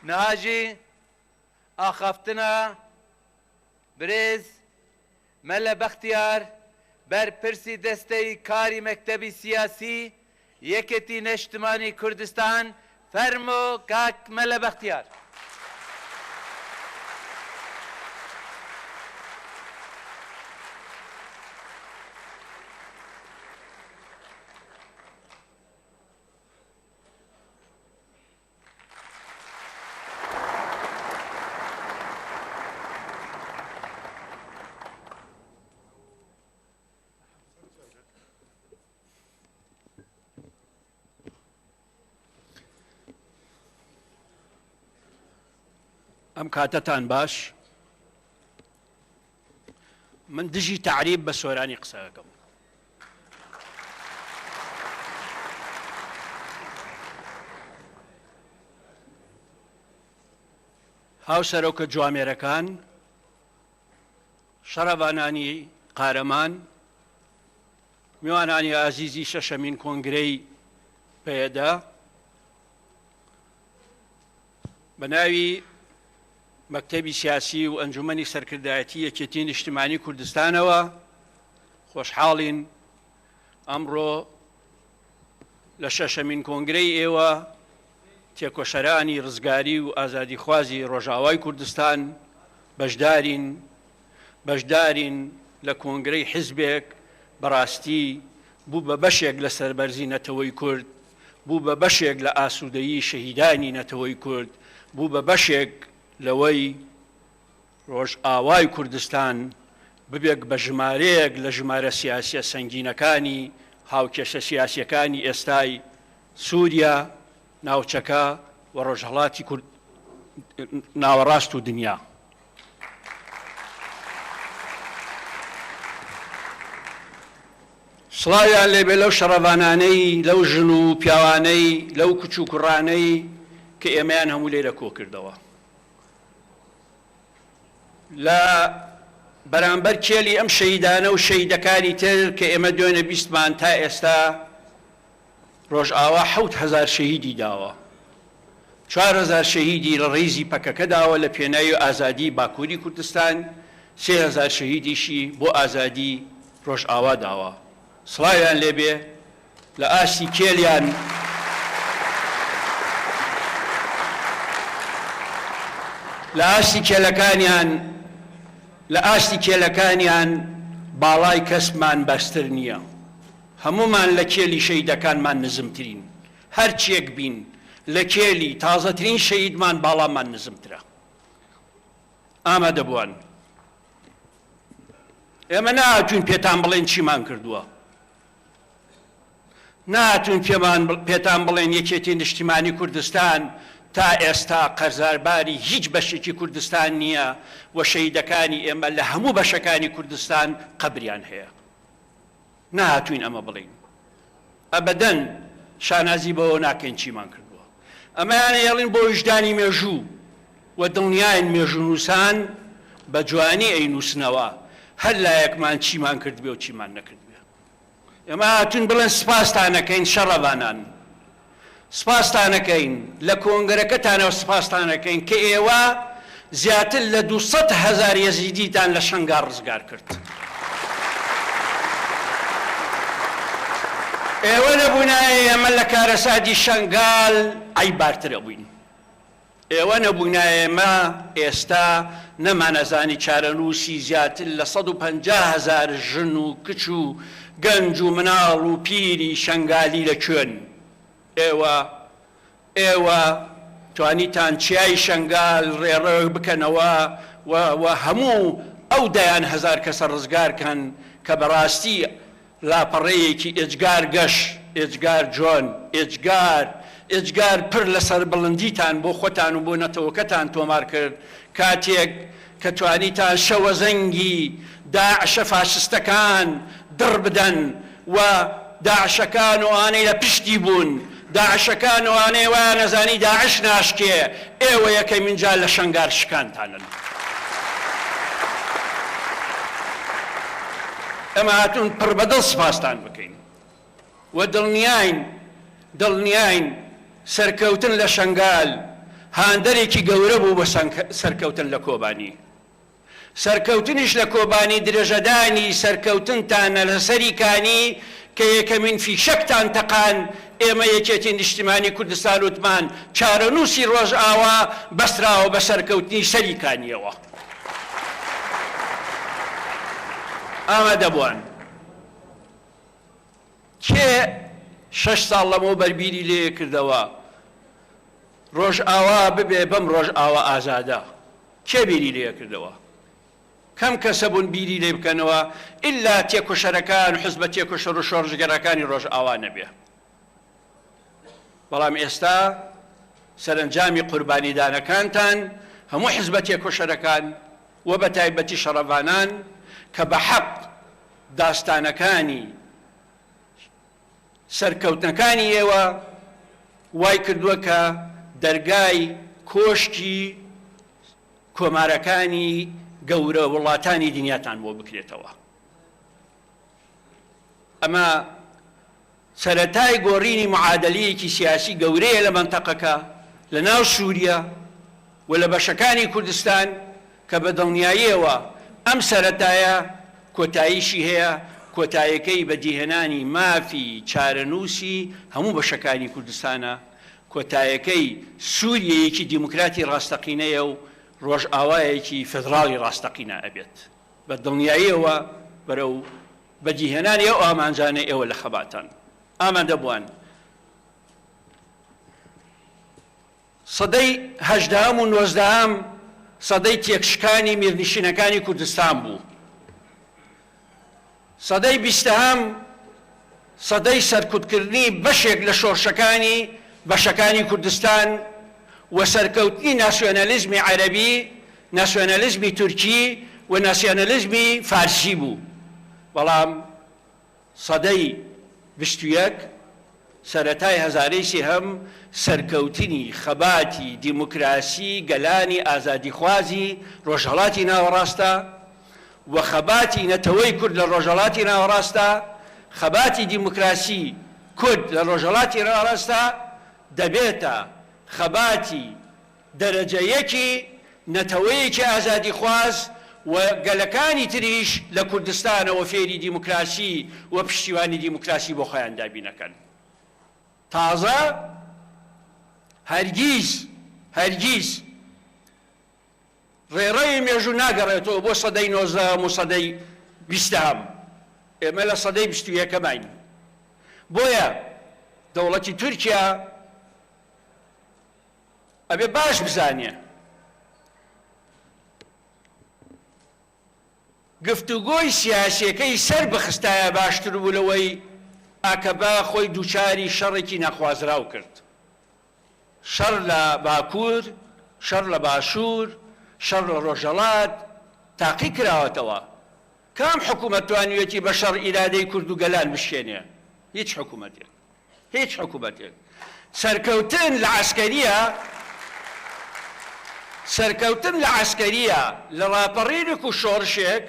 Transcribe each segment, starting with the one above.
Niha jî axaftina birêz Mele Bextiyar berpirsî Desteyî Karî Mektebî Siyasî Yekêtî Neştimanî Kurdistan fermo kak Mele Bextiyar. ئەم کاتەتان باش من دژی تەعریب بە سۆرانی قسە ئەکەم. هاوسەرۆکە جوامێرەکان، شەڕەڤانانی قارەمان، میوانانی ئازیزی شەشەمین کۆنگرەی پەیەدە، بە ناوی مەکتەبی سیاسی و ئەنجومەنی سەرکردایەتی یەکێتی نیشتمانی کوردستانەوە خۆشحاڵین ئەمڕۆ لە شەشەمین کۆنگرەی ئێوە تێکۆشەرانی ڕزگاری و ئازادیخوازی ڕۆژاوای کوردستان بەشدارین بەشدارین لە کۆنگرەی حیزبێک بەڕاستی بوو بە بەشێک لە سەربەرزی نەتەوەی کورد بوو بە بەشێک لە ئاسوودەیی شەهیدانی نەتەوەی کورد، بوو بە بەشێک لەوەی ڕۆژئاوای کوردستان ببێک بە ژمارەیەک لە ژمارە سیاسیە سەنگینەکانی هاوکێشە سیاسیەکانی ئێستای سوریا، ناوچەکە و ڕۆژهەڵاتی کورد ناوەڕاست و دنیا. سڵاویان لێبێ لەو شەڕەڤانانەی، لەو ژن و پیاوانەی، لەو کچ و کوڕانەی کە ئێمەیان هەموو لێرە کۆکردەوە. لە بەرامبەر کێلی ئەم شەهیدانە و شەهیدەکانی تر کە ئێمە دوێنێ بیستمان تا ئێستا ڕۆژئاوا 7000 شەهیدی داوە. 4000 شەهیدی لە ڕیزی پەکەکە داوە لە پێناوی ئازادی باکووری کوردستان، 3000 شەهیدیشی بۆ ئازادی ڕۆژئاوا داوە. سڵاویان لێ بێ لە ئاستی کێلیان. لە ئاستی کێلەکانیان لە ئاستی کێلەکانیان باڵای کەسمان بەرزتر نییە. هەموومان لە کێلی شەهیدەکانمان نزمترین. هەرچیەک بین لە کێلی تازەترین شەهیدمان باڵامان نزمترە. ئامادەبووان. ئێمە نەهاتووین پێتان بڵێین چیمان کردووە، نەهاتووین پێمان پێتان بڵێین یەکێتی نیشتیمانی کوردستان تا ئێستا قەرزارباری هیچ بەشێکی کوردستان نییە و شەهیدەکانی ئێمە لە هەموو بەشەکانی کوردستان قەبریان هەیە. نەهاتووین ئەمە بڵێین. ئەبەدەن شانازی بەوە ناکەین چیمان کردووە. ئەمەیان ئەیەڵین بۆ ویژدانی مێژوو و دڵنیاین مێژوونووسان بە جوانی ئەینووسنەوە هەر لایەکمان چیمان کردبێ و چیمان نەکردبێ. ئێمە هاتووین بڵێن سپاستان ئەکەین شەڕەڤانان. سپاستان ئەکەین، لە کۆنگرەکەتانەوە سپاستان ئەکەین کە ئێوە زیاتر لە 200,000 یەزیدیتان لە شەنگال ڕزگار کرد. ئێوە نەبوونایە ئێمە لە کارەساتی شەنگال عەیبارتر ئەبووین. ئێوە نەبوونایە ئێمە ئێستا نەمانەزانی چارەنووسی زیاتر لە 150,000 ژن و کچ و گەنج و مناڵ و پیری شەنگالی لە کوێن. ئێوە ئێوە توانیتان چیای شەنگال ڕێڕەوێک بکەنەوە و و هەموو ئەو دەیان هەزار کەسە ڕزگار کەن کە بەڕاستی لاپەڕەیەکی ئێجگار گەش، ئێجگار جوان، ئێجگار ئێجگار پر لە سەربڵندیتان بۆ خۆتان و بۆ نەتەوەکەتان تۆمار کرد کاتێک کە توانیتان شەوەزەنگی داعشە فاشستەکان دڕ بدەن و داعشەکان و ئەوانەی لە پشتی بوون، داعشەکان و ئەوانەی وایان ئەزانی داعش ناشکێ، ئێوە یەکەمین جار لە شەنگال شکانتانن. ئێمە هاتوون پڕ بە دڵ سپاستان بکەین و دڵنیاین دڵنیاین سەرکەوتن لە شەنگال. هاندەرێکی گەورە بوو بۆ سەرکەوتن لە کۆبانی. سەرکەوتنیش لە کۆبانی درێژەدانی سەرکەوتنتانە لە سەری کانی کە یەکەمین فیشەکتان تەقان، ئێمە یەکێتی نیشتیمانی کوردستان وتمان چارەنووسی ڕۆژئاوا بەستراوە بە سەرکەوتنی سەری کانیەوە. ئامادەبووان کێ شەش ساڵ لەمەوبەر بیری لێکردەوە ڕۆژئاوا ببێ بەم ڕۆژئاوا ئازادە؟ کێ بیری لێکردەوە؟ کەم کەسە بوون بیری لێ بکەنەوە ئیلا تێکۆشەرەکان حزبە تێکۆشەر و شۆڕشگێڕەکانی ڕۆژئاوا نەبێ. بەڵام ئێستا سەرەنجامی قوربانیدانەکانتان هەموو حزبە تێکۆشەرەکان و بە تایبەتی شەڕەڤانان کە بە حەق داستانەکانی سەرکەوتنەکانی ئێوە وای کردووە کە دەرگای کۆشکی کۆمارەکانی گەورە وڵاتانی دنیاتان بۆ بکرێتەوە. ئەمە سەرەتای گۆڕینی معادەلەیەکی سیاسی گەورەیە لە مەنتەقەکە، لە ناو سوریە و لە بەشەکانی کوردستان کە بە دڵنیاییەوە ئەم سەرەتایە کۆتاییشی هەیە، کۆتایەکەی بەدیهێنانی مافی چارەنووسی هەموو بەشەکانی کوردستانە، کۆتایەکەی سوریەیەکی دیموکراتی ڕاستەقینەیە و ڕۆژئاوایەکی فیدڕاڵی ڕاستەقینە ئەبێت. بە دڵنیاییەوە بەرەو بەدیهێنانی ئەو ئامانجانەی ئێوە لە خەباتان ئامادەبووان. سەدەی هەژدەهەم و نۆزدەهەم سەدەی تێکشکانی میرنشینەکانی کوردستان بوو. سەدەی بیستەهەم سەدەی سەرکوتکردنی بەشێک لە شۆرشەکانی بەشەکانی کوردستان و سەرکەوتنی ناسیۆنالیزمی عەرەبی، ناسیۆنالیزمی تورکی و ناسیۆنالیزمی فارسی بوو. بەڵام سەدەی 21، سەرەتای هەزارەی سێهەم سەرکەوتنی خەباتی دیموکراسی گەلانی ئازادیخوازی ڕۆژهەڵاتی ناوەڕاستە و خەباتی نەتەوەی کورد لە ڕۆژهەڵاتی ناوەڕاستە، خەباتی دیموکراسی کورد لە ڕۆژهەڵاتی ناوەڕاستە دەبێتە خەباتی دەرەجە یەکی نەتەوەیەکی ئازادیخواز و گەلەکانی تریش لە کوردستانەوە فێری دیموکراسی و پشتیوانی دیموکراسی بۆ خۆیان دابینەکەن. تازە هەرگیز هەرگیز ڕێڕەوی مێژوو ناگەڕێتەوە بۆ سەدەی نۆزدەهەم و سەدەی بیستەهەم. ئێمە لە سەدەی 21ەماین. بۆیە دەوڵەتی تورکیا ئەبێ باش بزانێ گفتوگۆی سیاسیەکەی سەر بخستایە باشتر بوو لەوەی ئاکەپە خۆی دووچاری شەڕێکی ناخوازراو کرد. شەڕ لە باکوور، شەڕ لە باشوور، شەڕ لە ڕۆژهەڵات تاقی کراوەتەوە. کام حکوومەت توانیویەتی بە شەڕ ئیرادەی کورد و گەلان بشکێنێ؟ هیچ حکوومەتێک. هیچ حکومەتێک. سەرکەوتن لە عەسکەریە سەرکەوتن لە عەسکەریە لە ڕاپەڕینێک و شۆڕشێک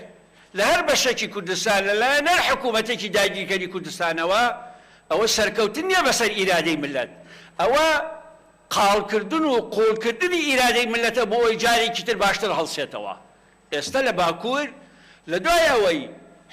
لە هەر بەشێکی کوردستان لە لایەن هەر حکومەتێکی داگیرکەری کوردستانەوە ئەوە سەرکەوتن نیە بەسەر ئیرادەی مللەت ئەوە قاڵکردن و قوڵکردنی ئیرادەی مللەتە بۆ ئەوەی جارێکی تر باشتر هەڵسێتەوە. ئێستا لە باکوور لە دوای ئەوەی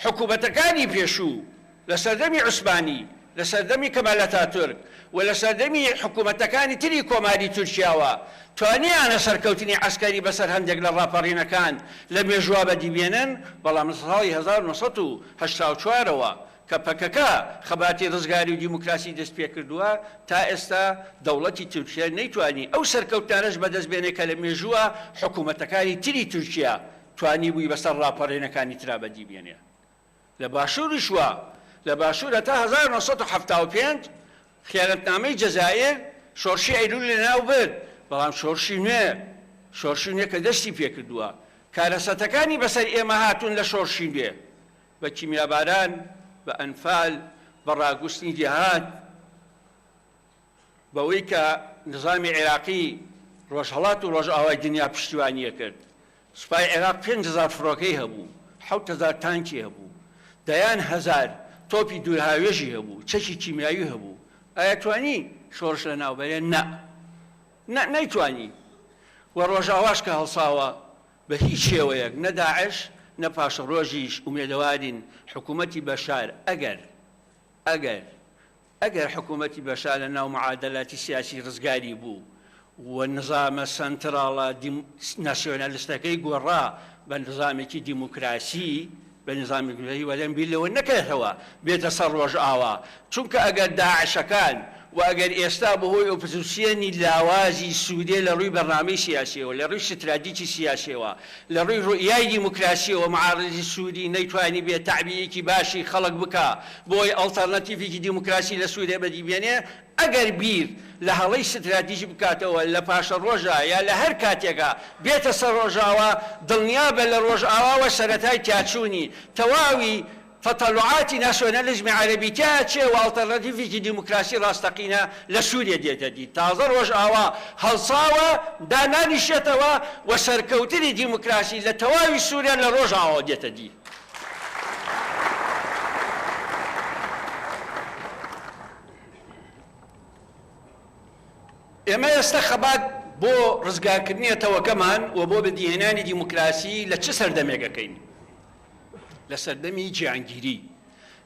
حکوومەتەکانی پێشوو لە سەردەمی عوسمانی، لە سەردەمی کەمال ئەتاتورک و لە سەردەمی حکوومەتەکانی تری کۆماری تورکیاوە توانیانە سەرکەوتنی عەسکەری بەسەر هەندێک لە ڕاپەڕینەکان لە مێژووا بەدی بێنن، بەڵام لە ساڵی 1984 ەوە کە پەکەکە خەباتی ڕزگاری و دیموکراسی دەست پێکردووە، تا ئێستا دەوڵەتی تورکیە نەیتوانی ئەو سەرکەوتنانەش بەدەست بێنێ کە لە مێژووە حکوومەتەکانی تری تورکیە توانیبووی بەسەر ڕاپەڕینەکانی ترا بەدی بێنێ. لە باشووریش وا، لە باشوور هەتا 1975 خیانەتنامەی جەزائیر شۆڕشی ئەیلوولی لەناو برد، بەڵام شۆڕشی نوێ، شۆڕشی نوێ کە دەستی پێکردووە، کارەساتەکانی بەسەر ئێمە هاتوون لە شۆڕشی نوێ، بە کیمیاباران، بە ئەنفال، بە ڕاگوستنی دێهات، بەوەی کە نیزامی عێراقی ڕۆژهەڵات و ڕۆژئاوای دنیا پشتیوانی ئەکرد. سوپای عێراق 5000 فڕۆکەی هەبوو، 7000 تانکی هەبوو، دەیان هەزار تۆپی دوورهاوێژی هەبوو، چەکی کیمیاوی هەبوو. ئایا توانی شۆڕش لەناوبەرێ؟ نا. نا نەیتوانی و ڕۆژاواش کە هەڵساوە بە هیچ شێوەیەک نە داعش نە پاشەڕۆژیش ئومێدەوارین حکوومەتی بەشار ئەگەر ئەگەر ئەگەر حکوومەتی بەشار لە ناو معادەلاتی سیاسی ڕزگاری بوو و نزامە سەنتراڵە ناسیۆنالیستەکەی گۆڕا بە نزامێکی دیموکراسی بە نزامی هیوادارم بیر لەوە نەکەێتەوە بێتە سەر ڕۆژئاوا چونکە ئەگەر داعشەکان و ئەگەر ئێستا بەهۆی ئۆپزسیۆنی لاوازی سوریە لە ڕووی بەرنامەی سیاسیەوە لە ڕووی ستراتیکی سیاسیەوە لە ڕووی ڕوئیای دیموکراسیەوە معارزی سوری نەیتوانیبێ تەعبیەیەکی باشی خەڵک بکا بۆی ئەڵتەرناتیفێکی دیموکراسی لە سوریە بەدی بێنێ ئەگەر بیر لە هەڵەی ستراتیژی بکاتەوە لە پاشەڕۆژا یا لە هەر کاتێکا بێتە سەر ڕۆژاوا، دڵنیابە لە ڕۆژاواوە سەرەتای تیاچوونی تەواوی تەتەلوعاتی ناسیۆنالیزمی عەرەبی تیا ئەچێ و ئەڵتەرناتیڤێکی دیموکراسی ڕاستەقینە لە سوریە دێتە دی. تازە ڕۆژاوا هەڵساوە دانانیشێتەوە و سەرکەوتنی دیموکراسی لە تەواوی سوریا لە ڕۆژاواوە دێتە دی. ئێمە ئێستا خەبات بۆ ڕزگارکردنی نەتەوەکەمان و بۆ بەدیهێنانی دیموکراسی لە چ سەردەمێک ئەکەین؟ لە سەردەمی جیهانگیری،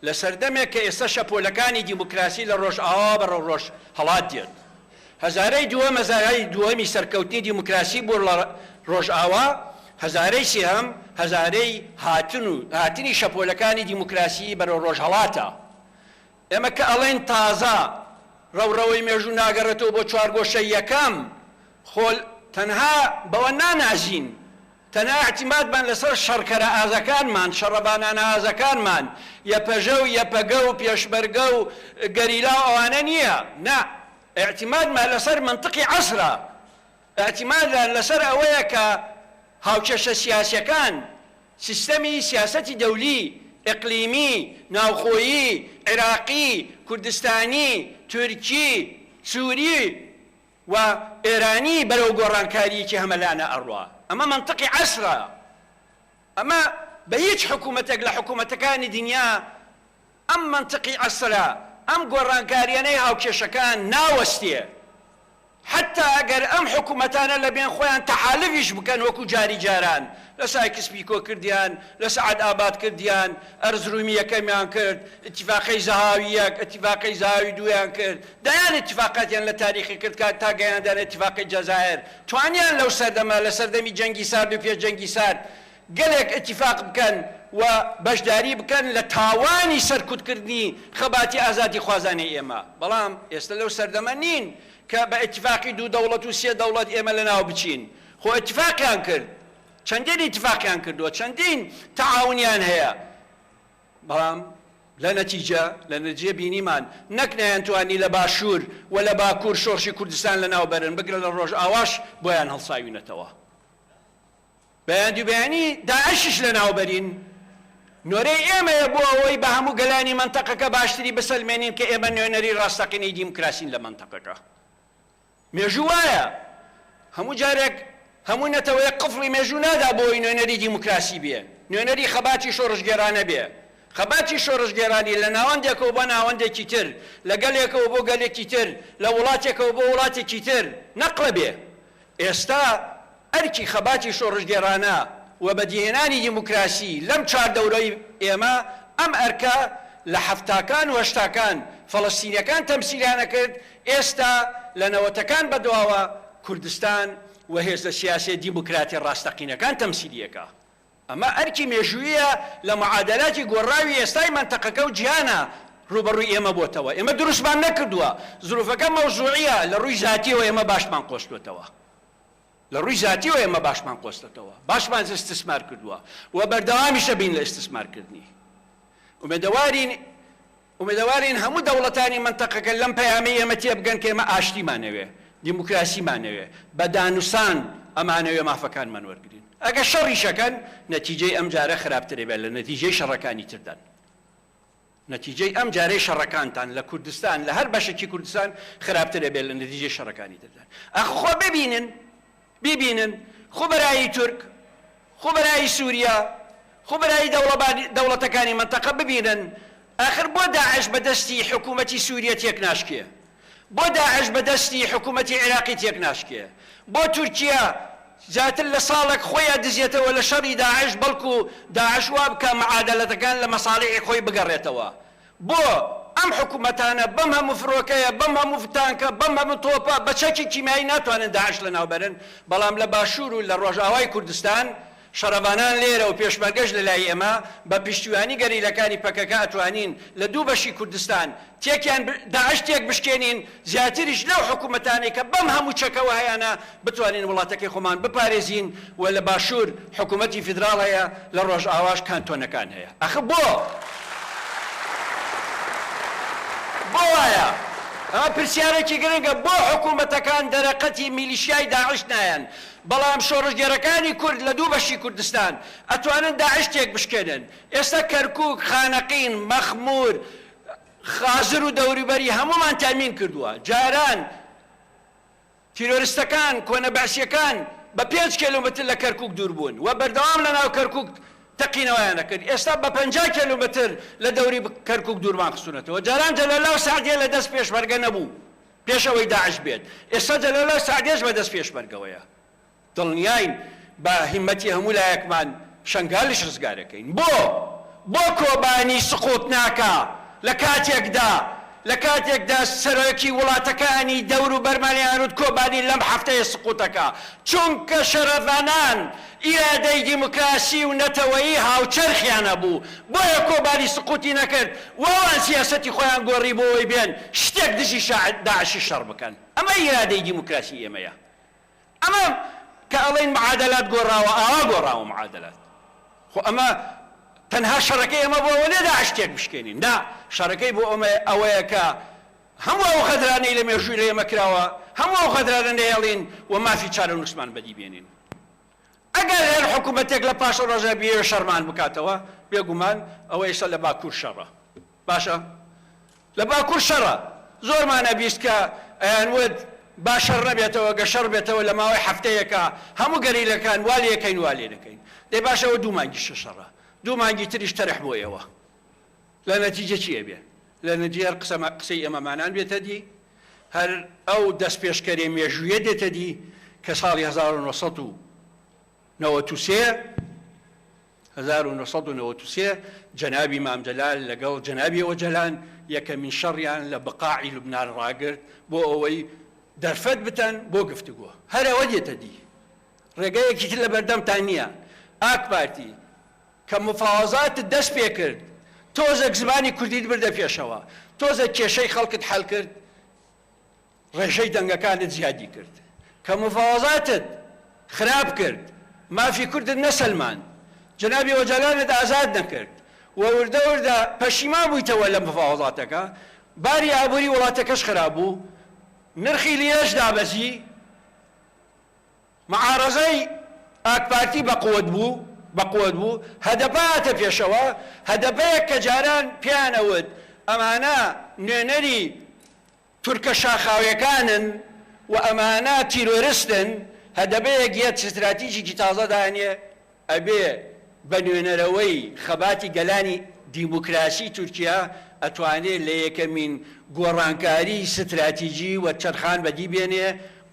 لە سەردەمێک کە ئێستا شەپۆلەکانی دیموکراسی لە ڕۆژئاواوە بەرەو ڕۆژهەڵات دێت. هەزارەی دووەم هەزارەی دووەمی سەرکەوتنی دیموکراسی بوو لە ڕۆژئاوا، هەزارەی سێهەم هەزارەی هاتن و هاتنی شەپۆلەکانی دیموکراسی بەرەو ڕۆژهەڵاتە. ئێمە کە ئەڵێین تازە ڕەوڕەوەی مێژوو ناگەڕێتەوە بۆ چوارگۆشەی یەکەم، خۆ تەنها بەوە نانازین، تەنها ئیعتیمادمان لەسەر شەڕکەرە ئازاکانمان، شەڕەڤانانە ئازاکانمان، یەپەژە و یەپەگە و پێشمەرگە و گەریلا و ئەوانە نییە، نا، ئیعتیمادمان لەسەر مەنتقی عەسرە، ئیعتیمادمان لەسەر ئەوەیە کە هاوکێشە سیاسیەکان، سیستەمی سیاسەتی دەولی، ئیقلیمی، ناوخۆیی، عیراقی، کوردستانی، تورکی، سوری و ئێرانی بەرەو گۆڕانکارییەکی هەمەلانە ئەڕوا. ئەمە مەنتقی عەسرە. ئەمە بە هیچ حکوومەتێک لە حکوومەتەکانی دنیا ئەم مەنتقی عەسرە، ئەم گۆڕانکارییانەی هاوکێشەکان ناوەستێ. حەتتا ئەگەر ئەم حکومەتانە لە بێن خۆیان تەحالفیش بکەن وەکو جاری جاران لە سایکس پیکۆ کردیان، لە سەعد ئاباد کردیان، ئەرزرومی یەکەمیان کرد، ئیتیفاقەی زەهاوی یەک، ئیتیفاقەی زەهاوی دوویان کرد، دەیان ئیتیفاقاتیان لە تاریخی کرد کە تا گەیاندیانە ئیتیفاقەی جەزائر، توانیان لەو سەردەمە لە سەردەمی جەنگی سارد و پێش جەنگی سارد گەلێک ئیتیفاق بکەن و بەشداری بکەن لە تاوانی سەرکوتکردنی خەباتی ئازادیخوازانەی ئێمە، بەڵام ئێستا لەو سەردەمە نین کە بە ئیتیفاقی دوو دەوڵەت و سێ دەوڵەت ئێمە لەناو بچین، خۆ ئیتیفاقیان کرد، چەندین ئیتیفاقیان کردووە، چەندین تەعاونیان هەیە، بەڵام لە نەتیجە لە نەتیجە بینیمان نەک نەیانتوانی لە باشوور و لە باکوور شۆڕشی کوردستان لەناو بەرن، بگرە لە ڕۆژئاواش بۆیان هەڵساوینەتەوە. بەیاندی بەیانی داعشیش لەناوبەرین، نۆرەی ئێمەیە بۆ ئەوەی بە هەموو گەلانی مەنتەقەکە باشتری بسەلمێنین کە ئێمە نوێنەری ڕاستەقینەی دیموکراسین لە مەنتەقەکە. مێژوو وایە، هەموو جارێک هەموو نەتەوەیەک قفڵی مێژوو نادا بۆ ئەوەی نوێنەری دیموکراسی بێ، نوێنەری خەباتی شۆڕشگێڕانە بێ. خەباتی شۆڕشگێڕانی لە ناوەندێکەوە بۆ ناوەندێکی تر، لە گەلێکەوە بۆ گەلێکی تر، لە وڵاتێکەوە بۆ وڵاتێکی تر نەقڵە بێ. ئێستا ئەرکی خەباتی شۆڕشگێڕانە و بەدیهێنانی دیموکراسی لەم چواردەورەی ئێمە، ئەم ئەرکە لە حەفتاکان و هەشتاکان فەڵەستینیەکان تەمسیلیان ئەکرد، ئێستا لە نەوەتەکان بەدواوە کوردستان و هێزە سیاسیە دیموکراتیە ڕاستەقینەکان تەمسیلی ئەکا. ئەمە ئەرکی مێژووییە لە معادەلاتی گۆڕاوی ئێستای مەنتەقەکە و جیهانا ڕووبەڕووی ئێمە بۆتەوە. ئێمە دروستمان نەکردووە. زروفەکە مەوزوعییە، لە ڕووی زاتییەوە ئێمە باشمان قۆستووەتەوە. لە ڕووی زاتییەوە ئێمە باشمان قۆستەتەوە. باشمان ئیستسمار کردووە و بەردەوامیش دەبین لە ئیستسمارکردنی. ئومێدەوارین ئومێدەوارین هەموو دەوڵەتانی مەنتەقەکە لەم پەیامەی ئێمە تێبگەن کە ئێمە ئاشتیمان ئەوێ، دیموکراسیمان ئەوێ، بە دانوسان ئەمانەوێ مافەکانمان وەرگرین. ئەگەر شەڕیش ئەکەن، نەتیجەی ئەمجارە خراپتر ئەبێ لە نەتیجەی شەڕەکانی تردان. نەتیجەی ئەمجارەی شەڕەکانتان لە کوردستان، لە هەر بەشێکی کوردستان خراپتر ئەبێ لە نەتیجەی شەڕەکانی تردان. ئاخ خۆ ببینن، بیبینن، خوبەرایی تورک، خوبەرایی سوریا، خوبەرایی دەوڵەتەکانی مەنتەقە ببینن، ئاخر بۆ داعش بە دەستی حکوومەتی سوریە تێک ناشکێ؟ بۆ داعش بە دەستی حکوومەتی عێراقی تێک ناشکێ؟ بۆ تورکیا زیاتر لە ساڵێک خۆی ئەدزێتەوە لە شەڕی داعش بەڵکو داعش وا بکا معادەلەتەکان لە مەساڵیحی خۆی بگەڕێتەوە؟ بۆ ئەم حکومەتانە بەم هەموو فرۆکەیە، بەم هەموو تانکە، بەم هەموو تۆپە، بە چەکی کیمیایی ناتوانن داعش لەناو بەرن، بەڵام لە باشوور و لە ڕۆژئاوای کوردستان شەڕەڤانان لێرە و پێشمەرگەش لە لای ئێمە بە پشتیوانی گەریلەکانی پەکەکە ئەتوانین لە دوو بەشی کوردستان تێکیان داعش تێک بشکێنین، زیاتریش لەو حکومەتانەی کە بەم هەموو چەکەوە هەیانە بتوانین وڵاتەکەی خۆمان بپارێزین و لە باشوور حکومەتی فیدراڵ هەیە لە ڕۆژئاواش کانتۆنەکان هەیە ئەخ بۆ بۆ وایە؟ ئەمە پرسیارێکی گرنگە بۆ حکومەتەکان دەرەقەتی میلیشیای داعش نایەن بەڵام شۆڕشگێڕەکانی کورد لە دوو بەشی کوردستان ئەتوانن داعش تێکبشکێنن ئێستا کەرکوک خانەقین مەخمور خازر و دەوروبەری هەموومان تەئمین کردووە. جاران تیرۆرستەکان، کۆنە بەعسییەکان بە پێنج کێلومتر لە کەرکووک دوور بوون و بەردەوام لە ناو کەرکووک تەقینەوەیان ئەکرد. ئێستا بە 50 کێلومتر لە دەوری کەرکووک دوورمان خستوونەتەوە. جاران جەلەلا و سەعدیە لە دەست پێشمەرگە نەبوو پێش ئەوەی داعش بێت. ئێستا جەلەلا و سەعدیەش بە دەست پێشمەرگەوەیە. دڵنیاین بە هیمەتی هەموو لایەکمان شەنگالیش ڕزگارەکەین. بۆ؟ بۆ کۆبانی سقوط ناکا لە کاتێکدا لە کاتێکدا سەرۆکی وڵاتەکانی دەورو بەرمان ئەیانوت کۆبانی لەم هەفتەیە سقوتەکا؟ چونکە شەرەڤانان ئیرادەی دیموکراسی و نەتەوەیی هاوچەرخیان هەبوو بۆیە کۆبانی سقوتی نەکرد و ئەوان سیاسەتی خۆیان گۆڕی بۆ ئەوەی بێن شتێک دژی داعشی شەڕ بکەن. ئەمە ئیرادەی دیموکراسی ئێمەیە. ئەمە کە ئەڵێین معادەلات گۆڕاوە ئاوا گۆڕاوە معادەلات خۆ ئەمە تەنها شەڕەکەی ئێمە بۆ ئەوە نیە داعش تێک بشکێنین نا شەڕەکەی بۆ ئەمە ئەوەیە کە هەموو ئەو غەدرانەی لە مێژووی لە ئێمە کراوە هەموو ئەو غەدرانە نەهێڵین و مافی چارەنووسمان بەدی بێنین ئەگەر هەر حکوومەتێک لە پاشە ڕۆژە بیەوێ شەڕمان بکاتەوە بێگومان ئەوە ئێستا لە باکوور شەڕە باشە لە باکور شەڕە، زۆرمان ئەبیست کە ئەیانوت با شەڕ نەبێتەوە، گەر شەڕ بێتەوە لە ماوەی هەفتەیەکا هەموو گەریلەکان وا لێکەین وا لێنەکەین. دەی باشە ئەوە دوو مانگیشە شەڕە، دوو مانگی تریش تەرح بۆ ئێوە لە نەتیجە چی ئەبێ؟ لە نەتیجە هەر قسەما قسەی ئێمەمانان بێتە دی، هەر ئەو دەستپێشکەرێ مێژوویە دێتە دی کە ساڵی 1993 1993 جەنابی مام جەلال لەگەڵ جەنابی ئۆجەلان یەکەمین شەڕیان لە بقاعی لوبنان ڕاگرت بۆ ئەوەی دەرفەت بتەن بۆ گفتوگۆ. هەر ئەوە دێتە دی. ڕێگەیەکی تر لەبەردەمتان نییە. ئاک پارتی کە مفاوەزاتت دەست پێ کرد، تۆزێک زمانی کوردیت بردە پێشەوە، تۆزێک کێشەی خەڵکت حەل کرد، ڕێژەی دەنگەکانت زیادی کرد، کە مفاوەزاتت خراپ کرد، مافی کوردت نەسەلماند، جەنابی ئۆجالانت ئازاد نەکرد و وردە وردە پەشیمان بوویتەوە لە مفاوەزاتەکە، باری ئابووری وڵاتەکەش خراپ بوو، نرخی لیرەش دابەزی، معارەزەی ئاکپارتی بەقوەت بوو، بەقوەت بوو، هەدەپە هاتە پێشەوە، هەدەپەیەک کە جاران پێیان ئەوت ئەمانە نوێنەری تورکە شاخاویەکانن و ئەمانە تیرۆرستن، هەدەبەیەک یەت ستراتیجیکی تازە دانێ ئەبێ بە نوێنەرەوەی خەباتی گەلانی دیموکراسی تورکیا ئەتوانێ لە یەکەمین گۆڕانکاری ستراتیجی و چەرخان بەدی بێنێ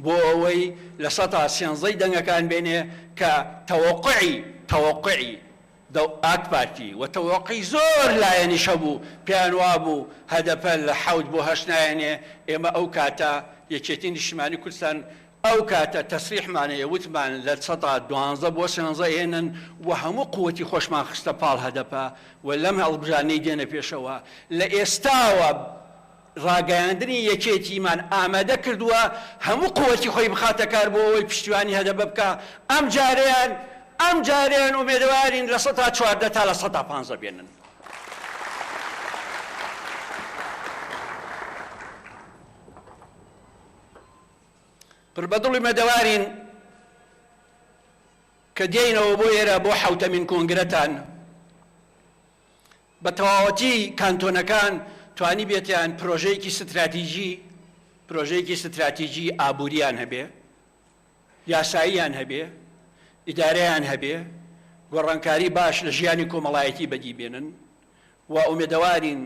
بۆ ئەوەی لە سەتا سێنزەی دەنگەکان بێنێ کە تەوەقوعی تەوەقوعی ئاک پارتی و تەوەقوعی زۆر لایەنیش هەبوو پێیان وابوو هەدەپە لە حەوت بۆ هەشت نایەنێ، ئێمە ئەو کاتە یەکێتی نیشتمانی کوردستان ئەو کاتە تەسریحمان هەیە وتمان لە 12% بۆ 13 ئێنن و هەموو قوتی خۆشمان خستە پاڵ هەدەپە و لەم هەڵبژاردنەی دێنە پێشەوە لە ئێستاوە ڕاگەیاندنی یەکێتیمان ئامادە کردووە هەموو قوتی خۆی بخاتە کار بۆ ئەوەی پشتیوانی هەدەپە بکا، ئەمجارەیان ئەمجارەیان ئومێدەوارین 14% تا 15% بێنن. پڕ بە دڵ ئومێدەوارین کە دێینەوە بۆ ئێرە بۆ حەوتەمین کۆنگرەتان. بە تەواوەتی کانتۆنەکان توانیبێتیان پرۆژەیەکی ستراتیجی پرۆژەیەکی ستراتیجی ئابووریان هەبێ، یاساییان هەبێ، ئیدارەیان هەبێ، گۆڕانکاری باش لە ژیانی کۆمەڵایەتی بەدی بێنن و ئومێدەوارین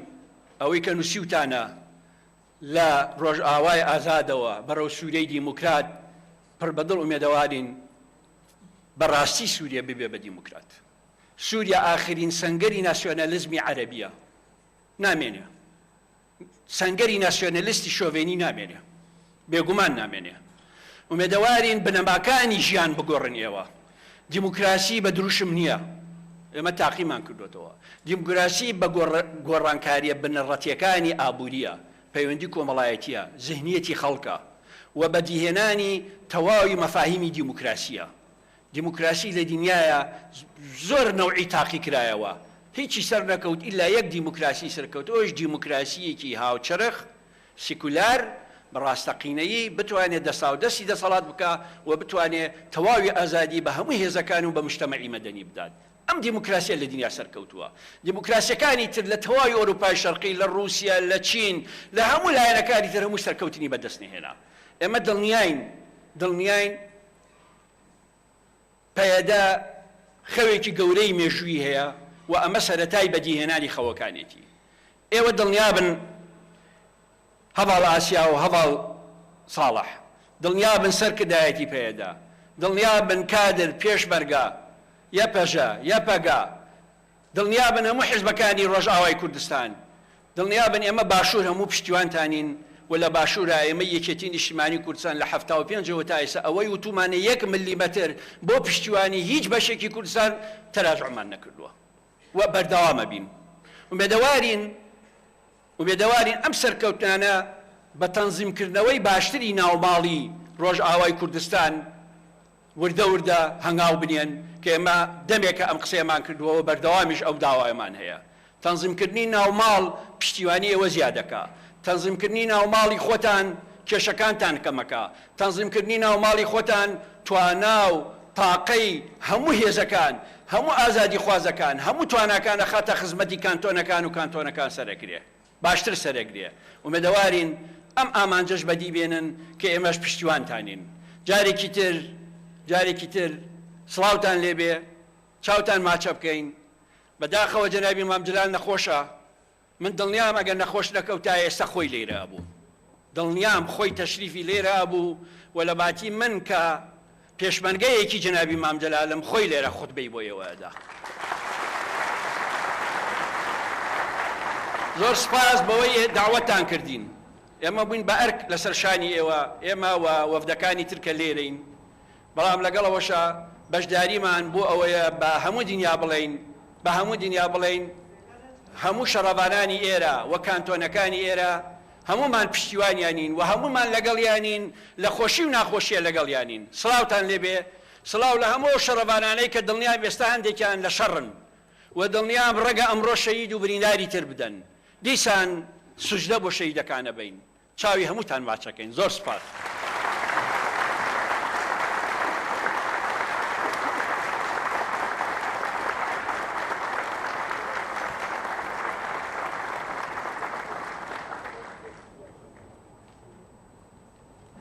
ئەوەی کە نووسیوتانە. لە ڕۆژئاوای ئازادەوە بەرەو سوریەی دیموکرات پڕ بە دڵ ئومێدەوارین بە ڕاستی سوریە ببێ بە دیموکرات. سوریا ئاخرین سەنگەری ناسیۆنالیزمی عەرەبیە. نامێنێ. سەنگەری ناسیۆنالیستی شۆڤێنی نامێنێ. بێگومان نامێنێ. ئومێدەوارین بنەماکانی ژیان بگۆڕن ئێوە. دیموکراسی بە دروشم نییە. ئێمە تاقیمان کردۆتەوە. دیموکراسی بە گۆڕانکارییە بنەڕەتییەکانی ئابوورییە، پەیوەندی کۆمەڵایەتییە، زهنییەتی خەڵکە و بەدیهێنانی تەواوی مەفاهیمی دیموکراسییە. دیموکراسی لە دنیایا زۆر نەوعی تاقی کرایەوە هیچی سەرنەکەوت ئیلا یەک دیموکراسی سەرکەوت ئەویش دیموکراسییەکی هاوچەرخ، سیکولار، بە ڕاستەقینەیی بتوانێ دەستاودەستی دەسەڵات بکا و بتوانێ تەواوی ئازادی بە هەموو هێزەکان و بە مجتەمەعی مەدەنی بدات. ئەم دیموکراسیە لە دنیا سەرکەوتووە. دیموکراسیەکانی تر لە تەواوی ئۆروپای شەرقی، لە ڕووسیە، لە چین، لە هەموو لایەنەکانی تر هەموو سەرکەوتنی بەدەست نەهێنا. ئێمە دڵنیاین، دڵنیاین پەیەدە خەوێکی گەورەی مێژوویی هەیە و ئەمە سەرەتای بەدیهێنانی خەوەکانێتی. ئێوە دڵنیابن هەڤاڵ ئاسیا و هەڤاڵ ساڵح، دڵنیابن سەرکردایەتی پەیەدە، دڵنیابن کادر، پێشمەرگە، یەپەژە، یەپەگە، دڵنیابن هەموو حیزبەکانی ڕۆژئاوای کوردستان، دڵنیابن ئێمە باشوور هەموو پشتیوانتانین و لە باشوورا ئێمەی یەکێتی نیشتیمانی کوردستان لە 75 ەوە تا ئێستا ئەوەی وتوومانە یەک ملیمەتر بۆ پشتیوانی هیچ بەشێکی کوردستان تەراجوعمان نەکردووە و بەردەوام ئەبین. ئومێدەوارین ئومێدەوارین ئەم سەرکەوتنانە بە تەنزیمکردنەوەی باشتری ناوماڵی ڕۆژئاوای کوردستان وردە وردە هەنگاو بنێن کە ئێمە دەمێکە ئەم قسەیەمان کردووە و بەردەوامیش ئەو داوایەمان هەیە. تەنزیمکردنی ناوماڵ پشتیوانی ئێوە زیاد دەکا. تەنزیمکردنی ناوماڵی خۆتان کێشەکانتان کەمەکا. تەنزیمکردنی ناوماڵی خۆتان توانا و تاقەی هەموو هێزەکان، هەموو ئازادیخوازەکان، هەموو تواناکان ئەخاتە خزمەتی کانتۆنەکان و کانتۆنەکان سەرئەگرێ. باشتر سەرئەگرێ. ئومێدەوارین ئەم ئامانجەش بەدی بێنن کە ئێمەش پشتیوانتانین. جارێکی تر جارێکی تر سڵاوتان لێ بێ. چاوتان ماچە بکەین. بە داخەوە جەنابی مام جلال نەخۆشە. من دڵنیام ئەگەر نەخۆش نەکەوتایە ئێستا خۆی لێرە ئەبوو. دڵنیام خۆی تەشریفی لێرە ئەبوو و لە باتی من کە پێشمەرگەیەکی جەنابی مام جەلالم خۆی لێرە خوتبەی بۆ ئێوە ئەدا. زۆر سپاس بەوەی دەعوەتتان کردین. ئێمە بووین بە ئەرک لەسەر شانی ئێوە، ئێمە و وەفدەکانی تر کە لێرەین. بەڵام لەگەڵ ئەوەشا بەشداریمان بۆ ئەوەیە بە هەموو دنیا بڵێین، بە هەموو دنیا بڵێین هەموو شەڕەڤانانی ئێرە و کانتۆنەکانی ئێرە هەموومان پشتیوانیانین و هەموومان لەگەڵیانین، لە خۆشی و ناخۆشیە لەگەڵیانین. سڵاوتان لێبێ، سڵاو لە هەموو ئەو شەڕەڤانانەی کە دڵنیام ئێستا هەندێکیان لە شەڕن و دڵنیام ڕەنگە ئەمڕۆ شەهید و برینداری تر بدەن. دیسان سوجدە بۆ شەهیدەکان ئەبەین. چاوی هەمووتان ماچەکەین. زۆر سوپاس.